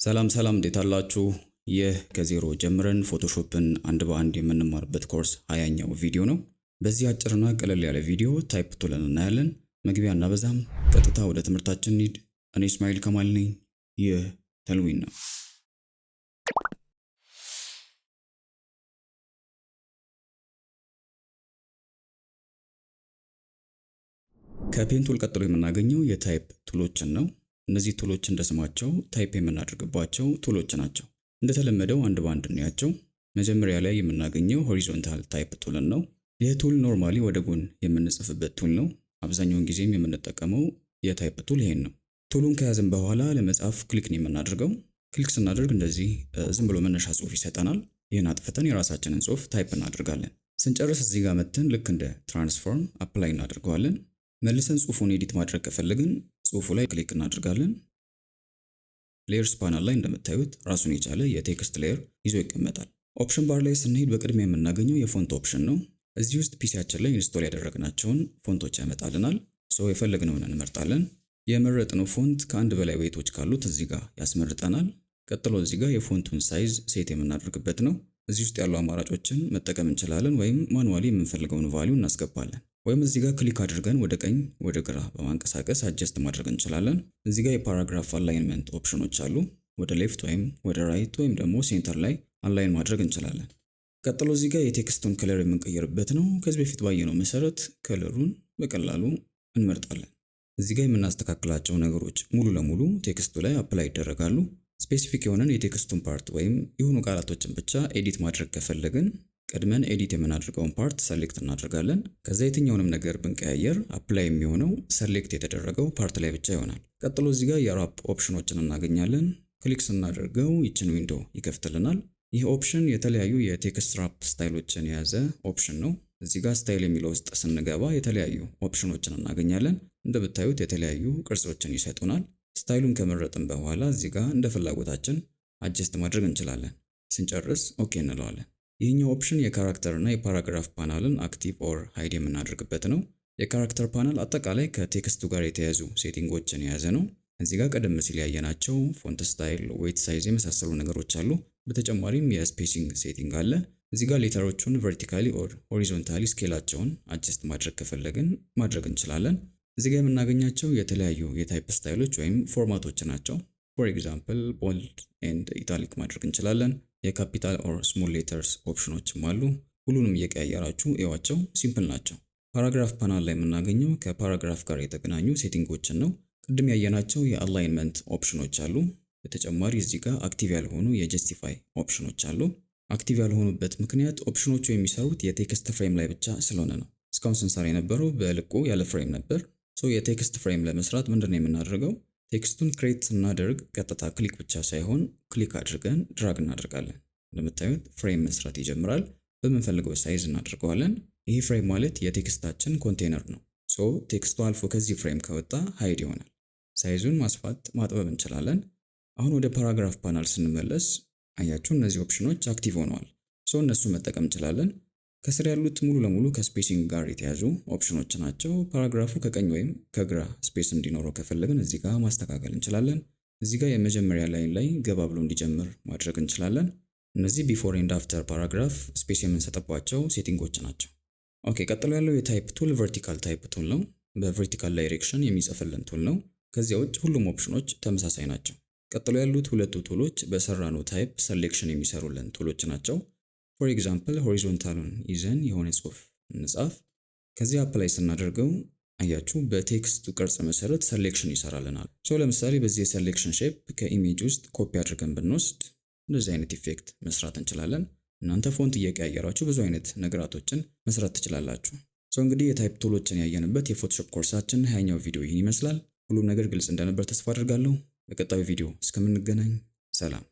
ሰላም ሰላም፣ እንዴት አላችሁ? ይህ ከዜሮ ጀምረን Photoshop ን አንድ በአንድ የምንማርበት ኮርስ 20ኛው ቪዲዮ ነው። በዚህ አጭርና ቀለል ያለ ቪዲዮ type tool ን እናያለን። መግቢያ አናበዛም፣ ቀጥታ ወደ ትምህርታችን እንሂድ። እኔ እስማኤል ከማል ነኝ። ይህ ተልዊን ነው። ከ pen tool ቀጥሎ የምናገኘው የ type tool ኦችን ነው። እነዚህ tool ኦች እንደስማቸው type የምናደርግባቸው tool ኦች ናቸው። እንደተለመደው አንድ በአንድ እናያቸው። መጀመሪያ ላይ የምናገኘው horizontal type tool ን ነው። ይህ tool normally ወደ ጎን የምንጽፍበት tool ነው። አብዛኛውን ጊዜም የምንጠቀመው የ type tool ይሄን ነው። Tool ኡን ከያዝን በኋላ ለመጻፍ click ነው የምናደርገው። Click ስናደርግ እንደዚህ ዝም ብሎ መነሻ ጽሁፍ ይሰጠናል። ይህን አጥፍተን የራሳችንን ጽሁፍ type እናደርጋለን። ስንጨርስ እዚህ ጋር መጥተን ልክ እንደ transform apply እናደርገዋለን። መልሰን ጽሁፉን edit ማድረግ ከፈለግን ጽሁፉ ላይ click እናደርጋለን። Layers panel ላይ እንደምታዩት ራሱን የቻለ የ text layer ይዞ ይቀመጣል። Option bar ላይ ስንሄድ በቅድሚያ የምናገኘው የ font option ነው። እዚህ ውስጥ PC ያችን ላይ install ያደረግናቸውን font ኦች ያመጣልናል። So የፈለግነውን እንመርጣለን። የመረጥነው font ከአንድ በላይ weight ኦች ካሉት እዚህ ጋር ያስመርጠናል። ቀጥሎ እዚህ ጋር የ font ኡን size set የምናደርግበት ነው። እዚህ ውስጥ ያሉ አማራጮችን መጠቀም እንችላለን፣ ወይም manually የምንፈልገውን value እናስገባለን። ወይም እዚህ ጋር click አድርገን ወደ ቀኝ ወደ ግራ በማንቀሳቀስ adjust ማድረግ እንችላለን። እዚህ ጋር የ paragraph alignment option ኦች አሉ። ወደ left ወይም ወደ right ወይም ደግሞ center ላይ align ማድረግ እንችላለን። ቀጥሎ እዚህ ጋር የ text ኡን color የምንቀይርበት ነው። ከዚህ በፊት ባየነው መሰረት color ኡን በቀላሉ እንመርጣለን። እዚህ ጋር የምናስተካክላቸው ነገሮች ሙሉ ለሙሉ text ኡ ላይ apply ይደረጋሉ። Specific የሆነን የ text ኡን part ወይም የሆኑ ቃላቶችን ብቻ edit ማድረግ ከፈለግን ቀድመን edit የምናደርገውን part select እናደርጋለን። ከዛ የትኛውንም ነገር ብንቀያየር apply የሚሆነው select የተደረገው part ላይ ብቻ ይሆናል። ቀጥሎ እዚህ ጋር የ wrap option ኦችን እናገኛለን። Click ስናደርገው ይችን window ይከፍትልናል። ይህ option የተለያዩ የ text wrap style ኦችን የያዘ option ነው። እዚህ ጋር style የሚለው ውስጥ ስንገባ የተለያዩ option ኦችን እናገኛለን። እንደምታዩት የተለያዩ ቅርጾችን ይሰጡናል። Style ኡን ከመረጥን በኋላ እዚህ ጋር እንደ ፍላጎታችን adjust ማድረግ እንችላለን። ስንጨርስ okay እንለዋለን። ይህኛው option የ character እና የ paragraph panel ን active or hide የምናደርግበት ነው። የ character panel አጠቃላይ ከ text ኡ ጋር የተያዙ setting ኦችን የያዘ ነው። እዚህ ጋር ቀደም ሲል ያየናቸው font style፣ weight size የመሳሰሉ ነገሮች አሉ። በተጨማሪም የ spacing setting አለ። እዚህ ጋር letter ኦቹን vertically or horizontally scale ኣቸውን adjust ማድረግ ከፈለግን ማድረግ እንችላለን። እዚህ ጋር የምናገኛቸው የተለያዩ የ type style ኦች ወይም format ኦች ናቸው። For example bold and italic ማድረግ እንችላለን። የ capital or small letters option ኦችም አሉ። ሁሉንም እየቀያየራችሁ እዩዋቸው፣ simple ናቸው። Paragraph panel ላይ የምናገኘው ከ paragraph ጋር የተገናኙ setting ኦችን ነው። ቅድም ያየናቸው የ alignment option ኦች አሉ። በተጨማሪ እዚህ ጋር active ያልሆኑ የ justify option ኦች አሉ። Active ያልሆኑበት ምክንያት option ኦቹ የሚሰሩት የ text frame ላይ ብቻ ስለሆነ ነው። እስካሁን ስንሰራ የነበረው በልቁ ያለ frame ነበር። So የ text frame ለመስራት ምንድን ነው የምናደርገው? Text ኡን create ስናደርግ ቀጥታ click ብቻ ሳይሆን click አድርገን drag እናደርጋለን። እንደምታዩት frame መስራት ይጀምራል። በምንፈልገው size እናደርገዋለን። ይህ frame ማለት የ text ኣችን container ነው። So text ኡ አልፎ ከዚህ frame ከወጣ hide ይሆናል። Size ኡን ማስፋት ማጥበብ እንችላለን። አሁን ወደ paragraph panel ስንመለስ አያችሁ እነዚህ option ኦች active ሆነዋል። So እነሱ መጠቀም እንችላለን። ከስር ያሉት ሙሉ ለሙሉ ከ spacing ጋር የተያዙ option ኦች ናቸው። Paragraph ኡ ከቀኝ ወይም ከግራ space እንዲኖረው ከፈለግን እዚህ ጋር ማስተካከል እንችላለን። እዚህ ጋር የመጀመሪያ line ላይ ገባ ብሎ እንዲጀምር ማድረግ እንችላለን። እነዚህ before and after paragraph space የምንሰጥባቸው setting ኦች ናቸው። Okay፣ ቀጥሎ ያለው የ type tool vertical type tool ነው። በ vertical direction የሚጽፍልን tool ነው። ከዚያ ውጭ ሁሉም option ኦች ተመሳሳይ ናቸው። ቀጥሎ ያሉት ሁለቱ tool ኦች በሰራነው type selection የሚሰሩልን tool ኦች ናቸው። For example horizontal ኡን ይዘን የሆነ ጽሁፍ እንጻፍ። ከዚህ apply ስናደርገው አያችሁ በ text ኡ ቅርጽ መሰረት selection ይሰራልናል። So ለምሳሌ በዚህ የ selection shape ከ image ውስጥ ኮፒ አድርገን ብንወስድ እንደዚህ አይነት effect መስራት እንችላለን። እናንተ font እየቀያየራችሁ ብዙ አይነት ነገራቶችን መስራት ትችላላችሁ። So እንግዲህ የ type tool ኦችን ያየንበት የ Photoshop ኮርሳችን 20ኛው ቪዲዮ ይህን ይመስላል። ሁሉም ነገር ግልጽ እንደነበር ተስፋ አድርጋለሁ። በቀጣዩ ቪዲዮ እስከምንገናኝ ሰላም።